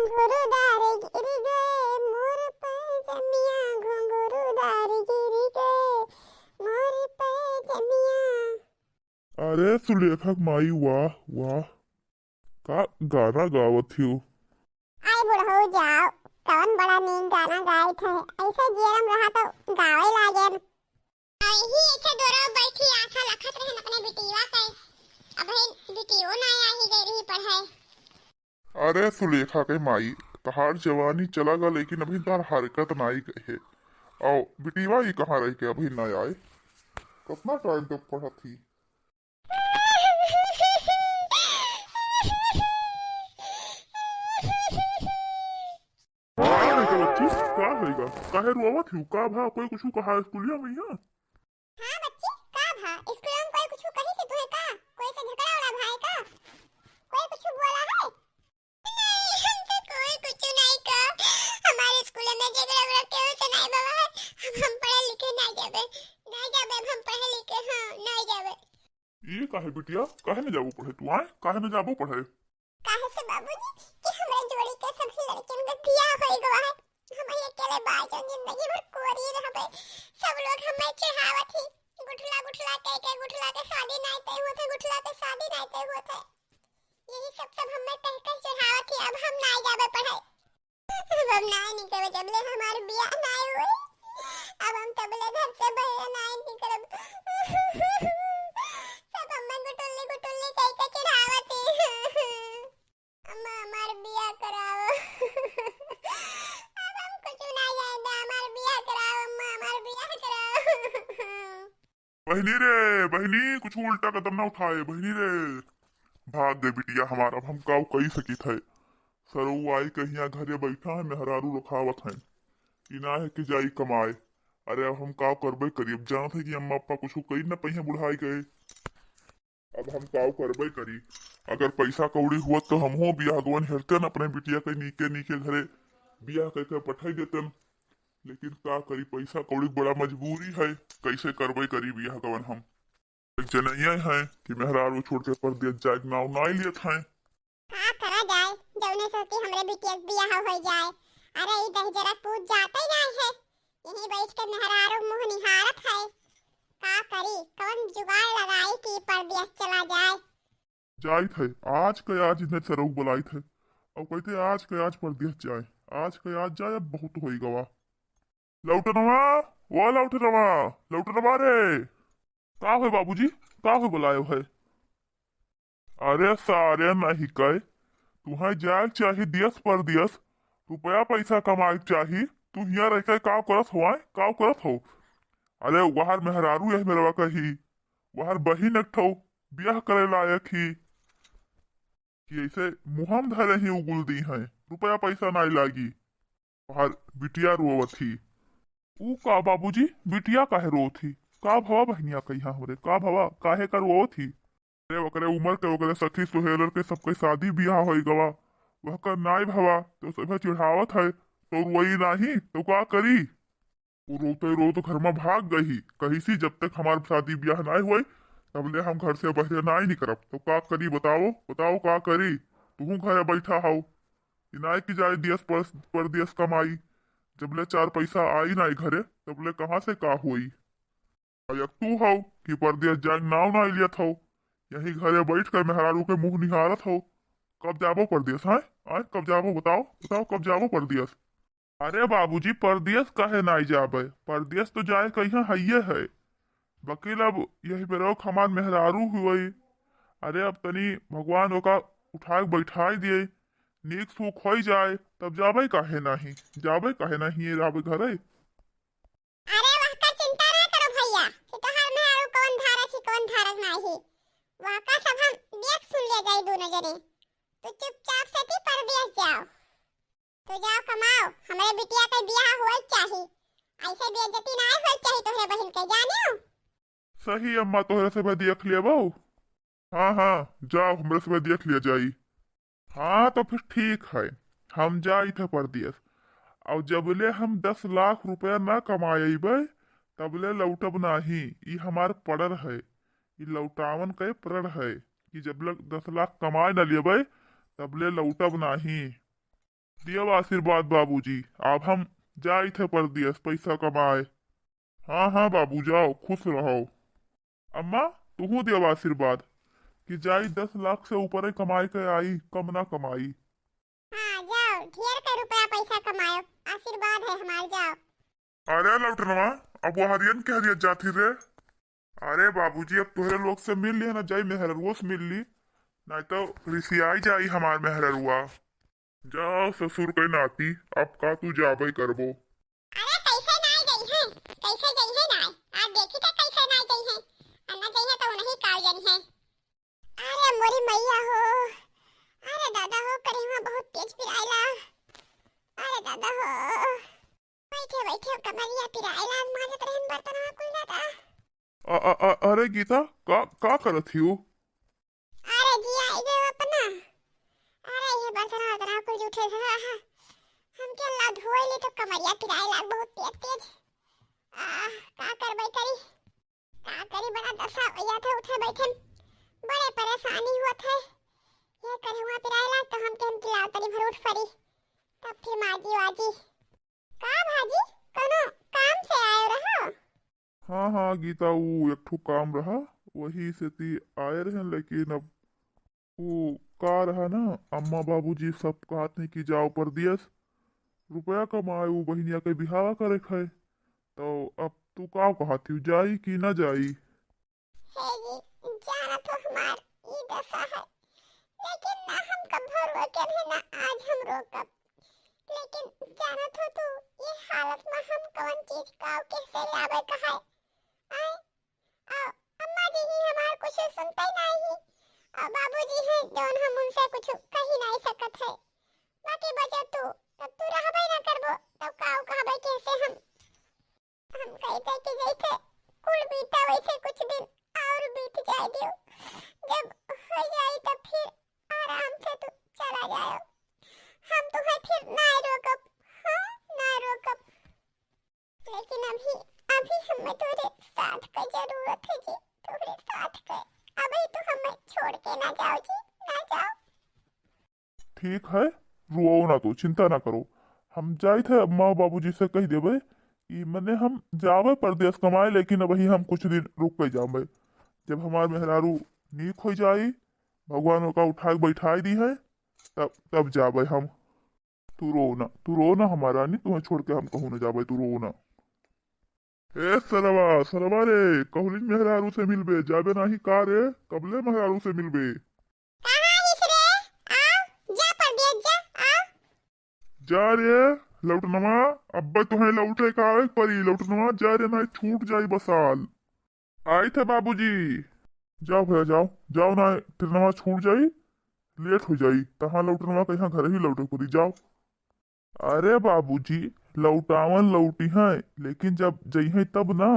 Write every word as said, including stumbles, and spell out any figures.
घुंघरूदार गिर गए मोर पैजनिया, घुंघरूदार गिर गए मोर पैजनिया। अरे सुलेखा क माई, वाह वाह, का गाना गावत हियो। आई बुढ़ऊ जाओ, कौन बड़ा नीक गाना गाइत है, ऐसे जियरम रहा तो गावे लागेन। यही ऐसे दोरो बैठी आशा लखत रहन अपने बिटिया के, अबहिन बिटियो ना आई गई रही पढ़े। अरे सुलेखा के माई, तहार जवानी चला गा, लेकिन अभी तहार हरकत नाई गए है। आओ बिटिया, ई कहाँ रह के अभी ना आए? कितना टाइम तक पढ़त ही? का रे का बच्ची, का होइगा? काहे रोवत हिउ? का भा? कोई कुछु कहा स्कूलिया में यहाँ? हाँ बच्ची, का भा? स्कूल में कोई कुछु कही से तुहे का? कोई से झगड़ा उड़ा भाई का? कोई कुछु बोला है? नहीं, हमसे कोई कुछु नहीं का। हमारे स्कूल में झगड़ा उड़ा केहू से नहीं बाबा। अब हम पढ़े लिखे नहीं जाबे। नहीं जाबे, अब हम पढ़े लिखे, हाँ, नहीं जाबे। ये काहे बिटिया, काहे न जाबो पढ़े तू, आय? काहे न जाबो पढ़े? काहे से बाबूजी कि हमरे जोड़ी के सभी लड़कियन के बियाह होई गवा है। हम ही अकेले बाँचन जिंदगी भर कुंवारी रहबे। सब लोग हमें चिढ़ावत ही, गुठला गुठला कह के, गुठला के शादी नाई तय होत है, गुठला के शादी नाई तय होत है। यही सब सब हमें कह कह चिढ़ावत ही, अब हम नाई जाबे पढ़े। अब हम नाई निकलबे, जबले हमार बियाह नाई होई, अब हम तबले घर से बहरे नाई निकलब। सब हमें गुटुल्ली गुटुल्ली कह के चिढ़ावत ही। अम्मा, हमार बियाह कराओ। अब हम कुछ ना जाने, हमार बियाह कराओ, अम्मा, हमार बियाह कराओ। बहिनी रे, बहिनी, कुछ उल्टा कदम ना उठाए, बहिनी रे। भाग गए बिटिया हमार, अब हम काऊ कही सकित है। सरऊ आई कहिया घरे बैठा है, मेहरारू रखावत है। ई ना है कि जाई कमाए। अरे अब हम काऊ करबे करी, अब जानत है कि अम्मा अप्पा कुछ कही ना पहिया बुढ़ाई गए। अब हम काव करबे करी। अगर पैसा कौड़ी हुअत तो हमहू बियाह गवन हेरतन, अपने बिटिया के नीके नीके घरे बियाह करके पठाई देतन। लेकिन का करी, पैसा कौड़ी के बड़ा मजबूरी है, कैसे करबे करी बियाह गवन हम। एक जनैया है कि मेहरारू छोड़ के परदेस जाए के नाव नाई लियत हैं। का करा जाए, जौने से कि हमरे बिटिया के बियाह हो जाए। अरे, ई दहिजरा पूत जाते ही नाई है, यहीं बैठ के मेहरारू मुँह निहारत है। का करी, कौन जुगाड़ लगाई कि परदेस चला जाए? जाइत है, आज के आज इन्हें सरऊ बुलाइत है। अब कहते आज के आज परदेस जाए, आज के आज जाए, अब बहुत होई गवा। लौटनवा, ओ लौटनवा, लौटनवा रे। का होय बाबूजी, का होय बुलायो है? अरे सारे नहीं कहे, तुहें जाए चाही देस परदेस, रुपया पैसा कमाए चाही, तू हियाँ रह के का करत हो, आय? का करत हो? अरे वहर मेहरारू यह मेरवा कही, वहर बहिन एक ठो बियाह करे लायक ही, कि ऐसे मुहम धरे ही उगुल दी हैं, रुपया पैसा नाई लागी। तोहार बिटिया रोवत ही। ऊ का बाबूजी, बिटिया काहे रोवत ही? का भवा बहनिया कहिया हमरे, का भवा, काहे का रोवत ही? अरे ओकरे उमर के, ओकरे सखी सोहेलर के सबके शादी बियाह होई गवा, वह का नाई भवा, तो सभे चिढ़ावत है, तो रोई नाही, तो का करी? ऊ रोते रोते घर में भाग गई, कही सी जब तक हमार शादी बियाह नाई होई, तबले हम घर से बहरे नाई निकरब। तो का करी बताओ, बताओ का करी? तू घरे बैठा हौ, इनाय की जाए दियस पर-, परदेस कमाई, जबले चार पैसा आई नाई घरे, तबले कहाँ से का होई? अब एक तू हौ कि परदेस जाए नाव नाई लियत हौ, यही घरे बैठ कर मेहरारू के मुँह निहारत हौ। कब जाबो परदेस, हैं? आय, कब जाबो बताओ, बताओ कब जाबो परदेस? अरे बाबूजी, परदेस काहे नाई जाबे? परदेस तो जाए कहिया हइये है। बकिल अब यही बेरौक हमार मेहरारू हुई। अरे अब तनी भगवान ओका उठाए के बैठाए दिए, नीक सूख होई जाए, तब जाबे काहे नाही, जाबे काहे नाही, ये रहबे घरे। अरे वहका चिंता ना करो भैया कि तोहार मेहरारू कौन धारक ही, कौन धारक नाही। वहका सब हम देख सुन ले जाई दोनों जने। तू चुपचाप से ती परदेस जाओ। तू जाओ कमाओ, हमरे बिटिया के बियाह होए चाही, ऐसे बेइज्जती ना होए चाही तोहरे बहिन के, जानियो? सही अम्मा, तोहरे से भी देख लेबो। हाँ, हाँ, जाओ, हमरे से भी देख लिया जाई। हाँ, तो फिर ठीक है, हम जाई थे परदेस। और जबले हम दस लाख रुपया ना कमाए अइबे, तबले लौटब नाही। ई हमार पड़र है, ई लौटावन के पड़र है कि जबले दस लाख कमाए ना लेबे, तबले लौटब नाही। दियब आशीर्वाद बाबूजी, अब हम जाइत है परदेस पैसा कमाए। हाँ हाँ बाबू, जाओ, खुश रहो। अम्मा, तुहू दियब आशीर्वाद कि जाई दस लाख से ऊपर कमाए के आई, कम ना कमाई। हाँ, जाओ, ढेर के रुपया पैसा कमायो, आशीर्वाद है हमार, जाओ। अरे लौटनवा, अब वो हरियन के हरियत जाती रे। अरे बाबूजी, अब तोहरे लोग से मिल लिया ना, जाई मेहररुओ से मिल ली, नहीं तो रिसियाई जाई हमार मेहररुआ। जाओ ससुर के नाती, अब का तू जाबे करबो। अरे कैसे नाई जइहें, कैसे जइहें नाई, आज देखी तो कैसे नाई जइहें, आ ना जइहें तो उन्हीं का जइहें। अरे मोरी मैया हो, अरे दादा हो, करेहवा बहुत तेज पिराइला, अरे दादा हो। बैठे बैठे कमरिया पिराइला, माजत रहन बर्तनवा कुल दादा। अ, अ, अ, अरे गीता, का, का करत हियो? अरे जी, आई गए अपना। अरे ये बर्तनवा वर्तनवा कुल जूठे से, हमके ला धोए ली तो कमरिया पिराइला बहुत तेज तेज। आ, का करबे करी, का करी, बड़ा दशा या थे उठे बैठे, बड़े परेशानी हुआ थे। ये करेहवा पिराइला तो हम कहन कि लाओ तनी भर उठ पड़ी, तब फिर माजी वाजी। का भाजी, कोनो काम से आयो रहो? हाँ हाँ गीता, ऊ एक ठो काम रहा, वही से ती आए रहे, लेकिन अब ऊ का रहा ना, अम्मा बाबूजी सब कहत नहीं कि जाओ परदेस, रुपया कमाए, ऊ बहिनिया के बिहावा करे खाए। तो अब तू का कहत हूँ, जाई कि ना जाई? हे जी, जाना तो हमार ई दशा है, लेकिन ना हम कभो रोके रहे, ना आज हम रोकब। लेकिन जानत हो तू, ये हालत में हम कवन चीज काऊ कैसे लावे का है? आए, आ, अम्मा जी ही हमार कुछ सुनते नहीं ही, आ, बाबूजी हैं जौन हम उनसे कुछ कही नहीं सकत है। बाकी बचा तू, तब तू रहबे ना करबो, तब काऊ कहबे कैसे हम? हम कहते कि जैसे कुल बीता वैसे कुछ दिन और बीत जाए दियो, जब हो जाए तब फिर आराम से तू चला जाओ, हम तुम्हें फिर ना रोकब, हाँ ना रोकब। लेकिन अभी, अभी हमें तोरे साथ का जरूरत है जी, तोरे साथ का। अभी तू हमें छोड़ के ना जाओ जी, ना जाओ। ठीक है, रोओ ना तू, चिंता ना करो। हम जाइत है अम्मा बाबूजी से कह देबे कि मने हम जाबे परदेस कमाए, लेकिन अबही हम कुछ दिन रुक के जाबे। जब हमार मेहरारू नीक हो जाई, भगवान ओका उठा के बैठाई दी है, तब, तब जाबे हम। तू रो ना, तू रो ना हमार रानी, तुम्हें छोड़ के हम कहूँ ना जाबे, तू रो ना। ए सरवा, सरवा रे, कहुलिन मेहरारू से मिलबे, जाबे नाही का रे? कबले मेहरारू से मिलबे? कहाँ हिस रे? आ, जा परदेस जा, आ। जा रे, लौटनवा, अब्बे तोहे लौटे का आवे के परी, लौटनवा, जा रे, नाही छूट जाई बसाल। आई थे बाबूजी। जाओ भैया, जाओ, जाओ ना, ट्रेनवा छूट जाई, लेट हो जाई, तहाँ लौटनवा के यहाँ घर ही लौटे के परी, जाओ। अरे बाबूजी, लौटावन लौटी हैं, लेकिन जब जइहें तब ना।